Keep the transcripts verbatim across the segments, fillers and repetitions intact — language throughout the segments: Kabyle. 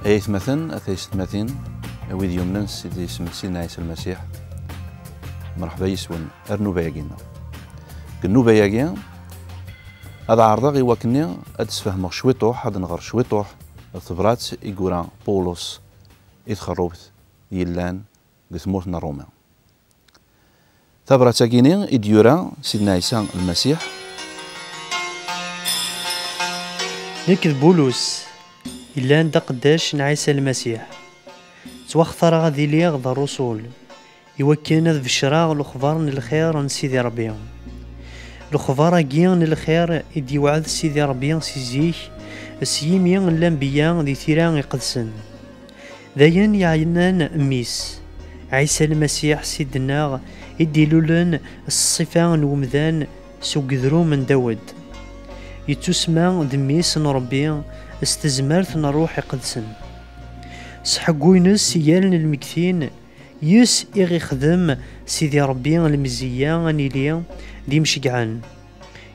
Ay atmaten, a taysetmatin, a wid yumnen s Sidi, isem n Sidna Ɛisa Lmasiḥ, mreḥba yis-wen ar nnuba-agi-nneɣ. Deg nnuba-agi, ad ɛerḍeɣ i wakken ad d-sfehmeɣ cwiṭuḥ, ad nɣer cwiṭuḥ ɣef tebrat i yura Pawulos i txerrubt yellan deg tmurt n Ruma. Tabrat-agi-nni i d-yura Sidna Ɛisa Lmasiḥ. Nekk d Bulus, yellan d aqeddac n Ɛisa Lmasiḥ. Ttwaxtareɣ ad iliɣ d ṛṛusul, iwakken ad becreɣ lexbar n lxir n Sidi Ṛebbi. Lexbar-agi n lxir i d-yewɛed Sidi Ṛebbi si zik, s yimi n lanbeyya di tira iqedsen. D ayen yeɛnan mmi-s, Ɛisa Lmasiḥ, Sidna, i d-ilulen s ṣṣifa n wemdan s ugedrum n Dawed. Yettusemma d mmi-s n Ṛebbi s tezmert n Ṛṛuḥ Iqedsen. S ḥeggu-ines i yal n lmegtin, yes i ɣ-ixdem Sidi Ṛebbi lemzeyya ad nili d imceggɛen,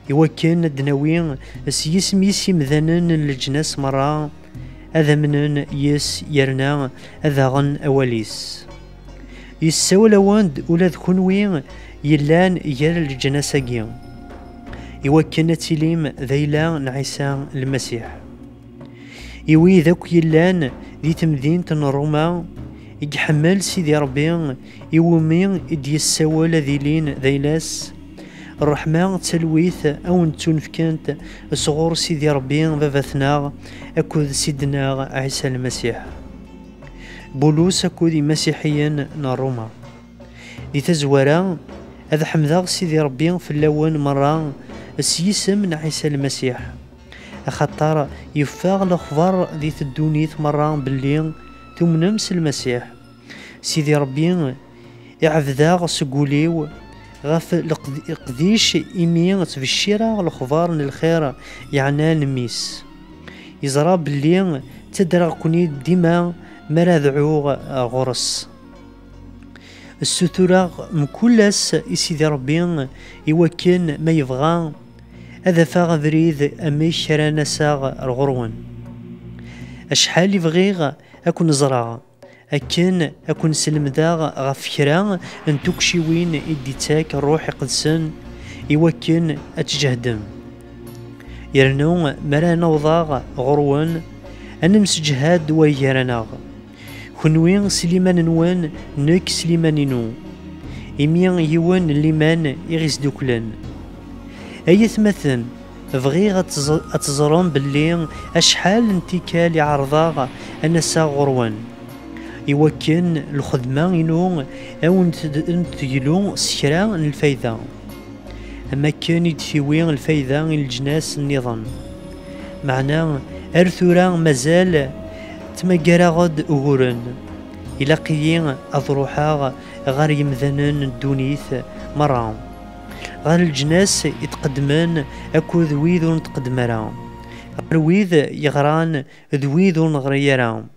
iwakken ad d-nawi s yisem-is imdanen n leǧnas merra ad amnen yes yerna ad aɣen awal-is. Yessawel-awen-d ula d kunwi yellan gar leǧnas-agi, iwakken ad tilim d ayla n Ɛisa Lmasiḥ. I wid akk yellan di temdint n Ṛuma i iḥemmel Sidi Ṛebbi, iwumi i d-yessawel ad ilin d ayla-s, ṛṛeḥma d talwit a wen-ttunefkent sɣur Sidi Ṛebbi Baba-tneɣ akked Sidna Ɛisa Lmasiḥ. Bulus akked imasiḥiyen n Ṛuma. Di tazwara, ad ḥemdeɣ Sidi Ṛebbi fell-awen merra s yisem n Ɛisa Lmasiḥ, axaṭer yeffeɣ lexbar di teddunit merra belli tumnem s Lmasiḥ. Sidi Ṛebbi iɛebd-aɣ seg wul-iw ɣef leqd-, leqdic imi ttbeccireɣ lexbar n lxir yeɛnan mmi-s. Yeẓra belli ttadreɣ-ken-id dima mi ara dɛuɣ ɣur-s. Ssutureɣ mkul ass i Sidi Ṛebbi iwakken ma yebɣa ad afeɣ abrid amek ara n-aseɣ ar ɣur-wen. Acḥal i bɣiɣ ad ken-ẓreɣ, akken ad ken-slemdeɣ ɣef kra n tukciwin i d-ittak Ṛṛuḥ Iqedsen iwakken ad tǧehdem. Yernu mi ara n-awḍeɣ ɣur-wen, ad nemseǧhad war gar-aneɣ. Kenwi s liman-nwen, nekk s liman-inu. Imi yiwen n liman i ɣ-isduklen. Ay atmaten, bɣiɣ ad tẓ-, ad teẓrem belli acḥal n tikkal i ɛerḍeɣ ad n-aseɣ ɣur-wen, iwakken lxedma-inu a wen-t-, n-teglu s kra n lfayda, am akken i d-tiwi lfayda i leǧnas nniḍen. Meɛna ar tura mazal ttmagareɣ-d uguren. Ilaq-iyi ad ruḥeɣ ɣer yemdanen n ddunit merra, ɣer leǧnas itqeddmen akked wid ur nqeddem ara, ɣer wid yeɣran d wid ur neɣri ara.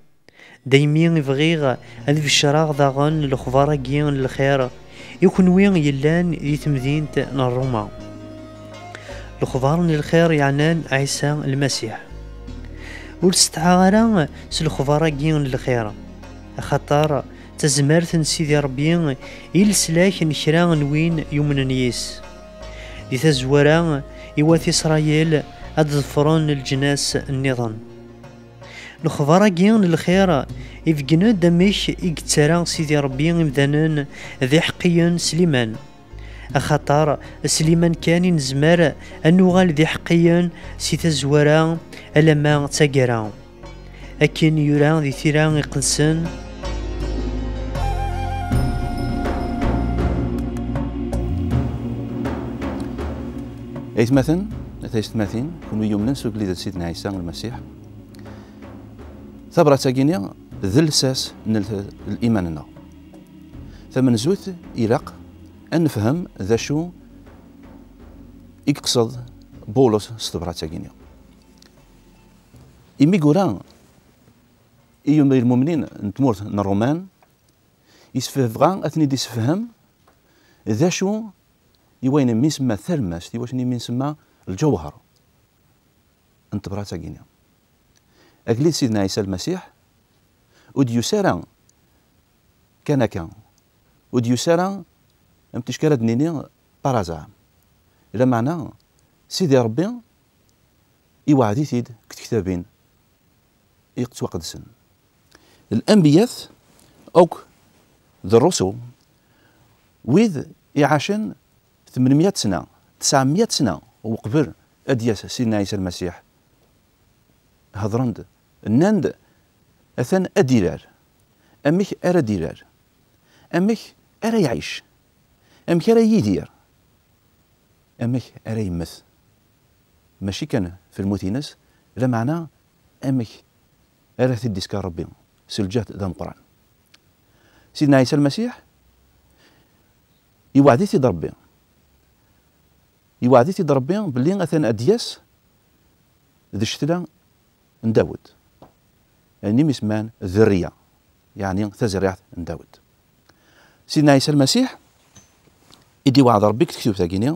Daymi i bɣiɣ ad becreɣ daɣen lexbar-agi n lxir i kenwi yellan di temdint n Ṛuma. Lexbar n lxir yeɛnan Ɛisa Lmasiḥ. Ur setɛaɣ ara s lexbar-agi n lxir, axaṭer d tazmert n Sidi Ṛebbi i leslak n kra n win yumnen yis. Di tazwara, i wat Isṛayil ad ḍefren leǧnas nniḍen. Lexbar-agi n lxir ibeggen-d amek i yettara Sidi Ṛebbi imdanen d iḥeqqiyen s liman. Axaṭer s liman kan i nezmer ad nuɣal d iḥeqqiyen si tazwara alamma d taggara. Akken yura di tira iqedsen. Aytmaten, a taysetmatin, kunwi yumnen s ugellid n Sidna Ɛisa Lmasiḥ, tabrat-agi-nni d lsas n l-, liman-nneɣ. Tamenzut, ilaq ad nefhem d acu i yeqsed Bulus s tebrat-agi-nni. Imi yura i yum-, i lmumnin n tmurt n Ṛuman, yesfebɣa ad ten-id-isefhem d acu i wayen mi nsemma talmast, i wacu mi nsemma lǧewher n tebrat-agi-nni. Agellid Sidna Ɛisa Lmasiḥ, ur d-yusi ara kan akka, ur d-yusi ara am ticki ara d-nini par hasard. Lameɛna Sidi Ṛebbi iweɛɛed-it-id deg tektabin yettwaqedsen. Lanbiyat akk d ṛṛusul, wid iɛacen tmenmya sna, tesɛemya sna uqbel ad d-yas Sidna Ɛisa Lmasiḥ, hedṛen-d, nnan-d, atan ad d-irar. Amek ara d-irar? Amek ara iɛic? Amek ara yidir? Amek ara yemmet? Mačči kan f lmut-ines, lameɛna amek ara t-id-isker Ṛebbi s lǧehd d ameqqran. Sidna Ɛisa Lmasiḥ, iweɛɛed-it-id Ṛebbi. Iweɛɛed-it-id Ṛebbi belli atan ad d-yas d ccetla n Dawed. Ayen i m-isemman dderriya, yeɛni tazerriɛt n Dawed. Sidna Ɛisa Lmasiḥ i d-iweɛɛed Ṛebbi deg tektubt-agi-nni,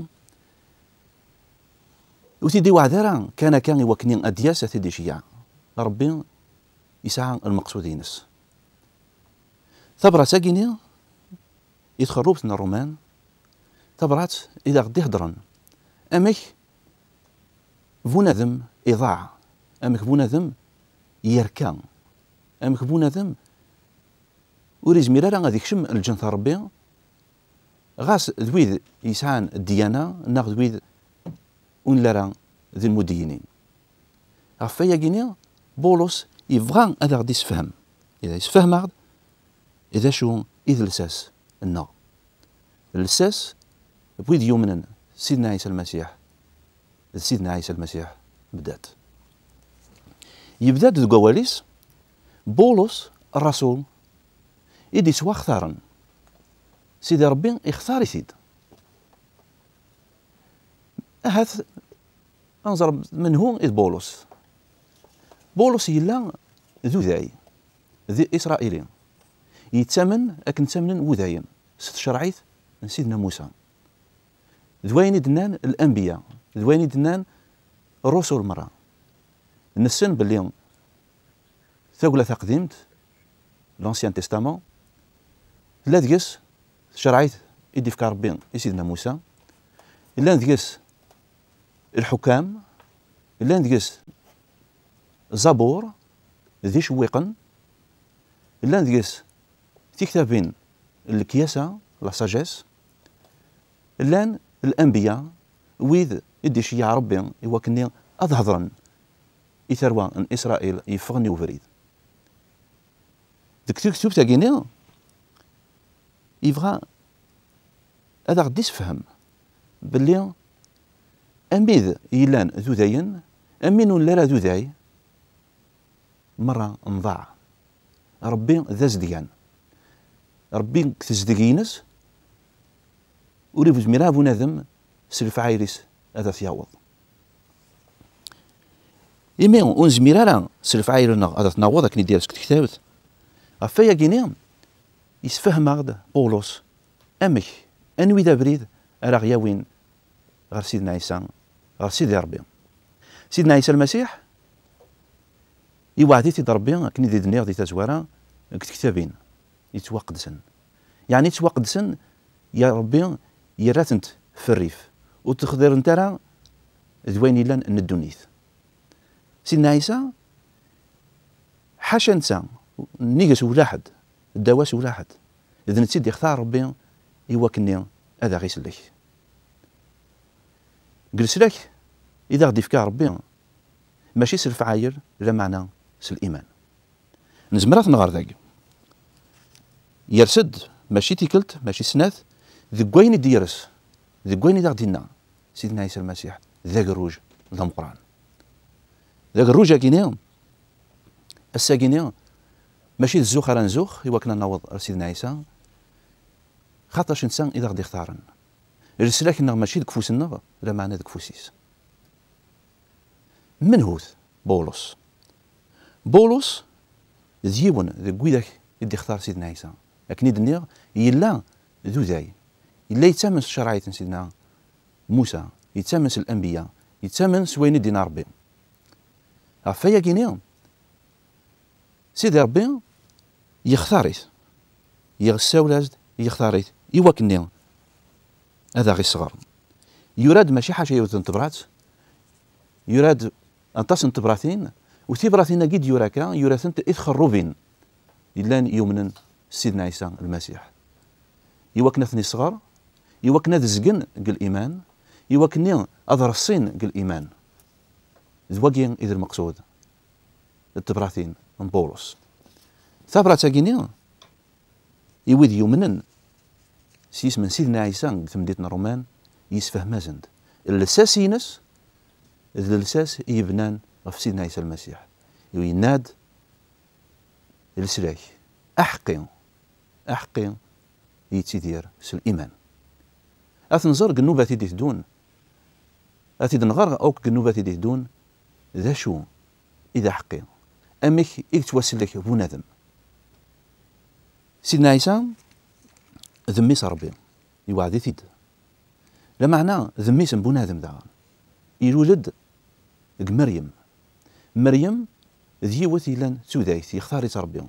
ur t-id-iweɛɛed ara kan akka i wakken ad d-yas ad t-id-iceyyeɛ. Ṛebbi yesɛa lmeqsud-ines. Tabrat-agi-nni i txerrubt n Ṛṛuman, tabrat i d aɣ-d-iheddṛen amek bunadem iḍaɛ, amek bunadem yerka, amek bunadem ur izmir ara ad ikcem lǧennet n Ṛebbi, ɣas d wid yesɛan ddyana neɣ d wid ur nelli ara d lmudeyyinin. Ɣef wayagi-nni, Bulus yebɣa ad aɣ-d-issefhem, ihi yessefhem-aɣ-d d acu i d lsas-nneɣ. Lsas n wid yumnen Sidna Ɛisa Lmasiḥ, d Sidna Ɛisa Lmasiḥ bdat. Yebda-d deg wawal-is, Bulus, ṛṛasul, i d-ittwaxtaren. Sidi Ṛebbi ixtar-it-id. Ahat ad nẓer menhu i d Bulus. Bulus yella d uday, d Isṛayili. Yettamen akken ttamnen wudayen s tcerɛit n Sidna Musa. D wayen i d-nnan lanbiya, d wayen i d-nnan ṛṛusul merra. Nessen belli Tagla Taqdimt, l'Ancien Testament, tella deg-s tcerɛit i d-ifka Ṛebbi i Sidna Musa, llan deg-s lḥukam, llan deg-s Zabur d icewwiqen, llan deg-s tiktabin n lekyasa, la sagesse, llan lanbiya, wid i d-iceyyeɛ Ṛebbi i wakken ad hedṛen i tarwa n Isṛayil yeffɣen i ubrid. Deg tektubt-agi-nni, yebɣa ad aɣ-d-issefhem belli amid yellan d udayen, am win ur nelli ara d uday, merra nḍaɛ. Ṛebbi d azedgan. Ṛebbi deg tezdeg-ines ur izmir ara bunadem s lefɛayel-is ad at-yaweḍ. Imi ur nezmir ara s lefɛayel-nneɣ ad at-naweḍ akken i d-yers deg tektabt, ɣef wayagi-nni yessefhem-aɣ-d Pulus amek, anwi d abrid ara ɣ-yawin ɣer Sidna Ɛisa, ɣer Sidi Ṛebbi. Sidna Ɛisa Lmasiḥ, iweɛɛed-it-id Ṛebbi, akken i d-nniɣ di tazwara, deg tektabin yettwaqedsen. Yeɛni ttwaqedsen, ya Ṛebbi yerra-tent f rrif, ur ttexḍirent ara d wayen yellan n ddunit. Sidna Ɛisa, ḥaca netta, nnig-s ulaḥed, ddaw-as ulaḥed, d netta i d-ixtar Ṛebbi i wakken ad aɣ-isellek. Deg leslak i d aɣ-d-ifka Ṛebbi, mačči s lefɛayel, lameɛna s liman. Nezmer ad t-nɣer dagi. Yers-d, mačči tikkelt, mačči snat, deg wayen i d-yers, deg wayen i d aɣ-d-inna Sidna Ɛisa Lmasiḥ, d agerruj d ameqqran. D agerruj-agi-ni, ass-agi-ni, mačči d zzux ara nzux i wakken ad naweḍ ar Sidna Ɛisa, xaṭac netta i d aɣ-d-ixtaren. Leslak-nneɣ mačči deg ufus-nneɣ, lameɛna deg ufus-is. Menhu-t Bulus? Bulus d yiwen deg widak i d-ixtar Sidna Ɛisa. Akken i d-nniɣ, yella d uday. Yella yettamen s tcerɛit n Sidna Musa, yettamen s lanbiya, yettamen s wayen i d-yenna Ṛebbi. Ɣef wayagi-ni, Sidi Ṛebbi Yextar-it. Yessawel-as-d, yextar-it i wakken-nni ad aɣ-iṣɣer. Yura-d mačči ḥaca yiwet n tebrat, yura-d aṭas n tebratin, u tibratin-agi d-yura akka, yura-tent i txerrubin yellan yumnen s Sidna Ɛisa Lmasiḥ. I wakken ad ten-iṣɣer, i wakken ad zgen deg liman, i wakken-nni ad reṣṣin deg liman. D wagi i d lmeqsud n tebratin n Bawlus. Tabrat-agi-nni, i wid yumnen s yisem n Sidna Ɛisa deg temdint n Ṛuman, yessefhem-asen-d. Lsas-ines d lsas i yebnan ɣef Sidna Ɛisa Lmasiḥ. Yenna-d leslak aḥeqqi, aḥeqqi yettidir s liman. Ad t-nẓer deg nnubat i d-iteddun, ad t-id-nɣer akk deg nnubat i d-iteddun, d acu i d aḥeqqi, amek i yettwasellek bunadem. Sidna Ɛisa d mmi-s Ṛebbi, iweɛɛed-it-id. Lameɛna d mmi-s n bunadem daɣen. Ilul-d deg Meryem. Meryem d yiwet yellan d tudayt, yextar-itt Ṛebbi.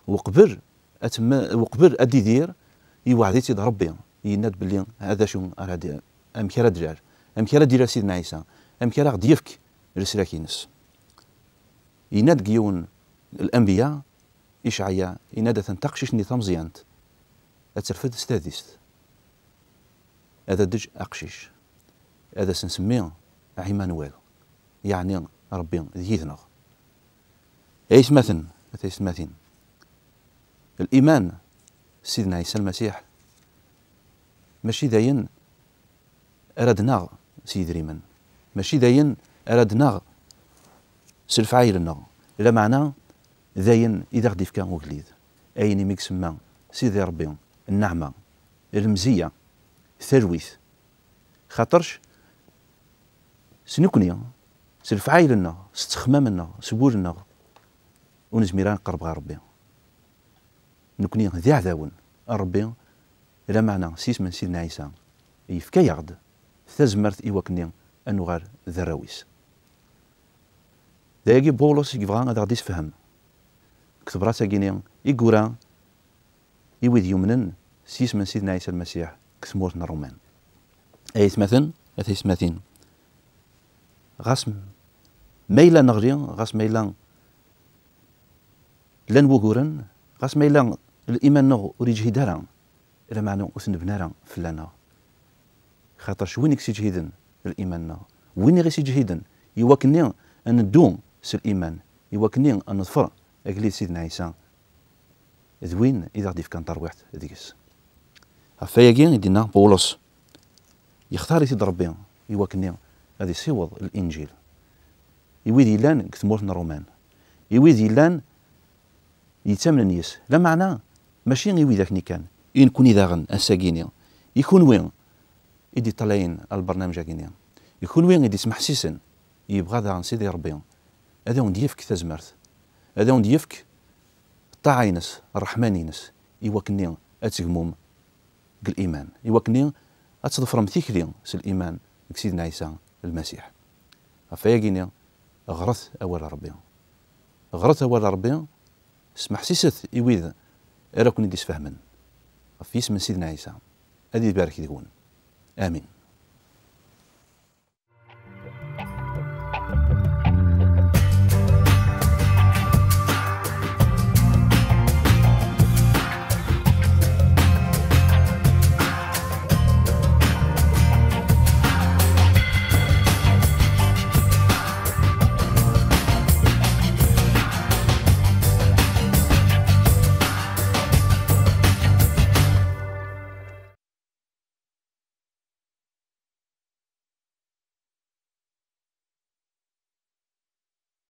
Uqbel ad temme-, uqbel ad d-idir, iweɛɛed-itt-id Ṛebbi. Yenna-d belli d acu ara d-, amek ara d-ilal, amek ara d-ilal Sidna Ɛisa, amek ara ɣ-d-yefk leslak-ines. Yenna-d deg yiwen n lanbiya, Icɛaya, yenna-d atan taqcict-nni tameẓyant ad terfed s tadist. Ad d-teǧǧ aqcic. Ad as-nsemmi Ɛimanuwel, yeɛni Ṛebbi d yid-neɣ. Ay atmaten, a taysetmatin, liman s Sidna Ɛisa Lmasiḥ mačči d ayen ara d-naɣ s yidrimen, mačči d ayen ara d-naɣ s lefɛayel-nneɣ, lameɛna d ayen i d aɣ-d-ifka ugellid, ayen imi isemma Sidi Ṛebbi nneɛma, lemzeyya, talwit. Xaṭerc s nekni, s lefɛayel-nneɣ, s ttexmam-nneɣ, s wul-nneɣ, ur nezmir ara ad nqerreb ɣer Ṛebbi. Nekni d iɛdawen n Ṛebbi, lameɛna s yisem n Sidna Ɛisa, yefka-yaɣ-d tazmert i wakken ad nuɣal d arraw-is. D ayagi Bawlus i yebɣa ad aɣ-d-isefhem deg tebrat-agi-nni i yura i wid yumnen s yisem n Sidna Ɛisa Lmasiḥ deg tmurt n Ṛuman. Ay atmaten, a taysetmatin, ɣas m-, ma yella neɣli, ɣas ma yella llan wuguren, ɣas ma yella liman-nneɣ ur yeǧhid ara, lameɛna ur t-nebni ara fell-aneɣ. Xaṭerc win i yesseǧhiden liman-nneɣ, win i ɣ-yesseǧhiden i wakken-nni ad neddu s liman, i wakken-nni ad neḍfer agellid Sidna Ɛisa, d win i d aɣ-d-ifkan tarwiḥt deg-s. Ɣef wayagi i d-yenna Bawlus, yextar-it-id Ṛebbi i wakken-nni ad isiweḍ Linǧil i wid yellan deg tmurt n Ṛuman, i wid yellan yettamnen yis. Lameɛna mačči i widak-nni kan, i nekni daɣen ass-agi-nni, i kunwi i d-iṭṭalayen ɣer lbernamej-agi-nni, i kunwi i d-ismeḥsisen, yebɣa daɣen Sidi Ṛebbi ad awen-d-yefk tazmert, ad awen-d-yefk ṭṭaɛa-ines, ṛṛeḥman-ines, i wakken-nni ad tegmum deg liman, i wakken-nni ad tḍefrem tikli s liman deg Sidna Ɛisa Lmasiḥ. Ɣef wayagi-nni, ɣret awal n Ṛebbi. Ɣret awal n Ṛebbi, smeḥsiset i wid ara ken-id-isfehmen. Ɣef yisem n Sidna Ɛisa, ad ibarek deg-wen. Amin.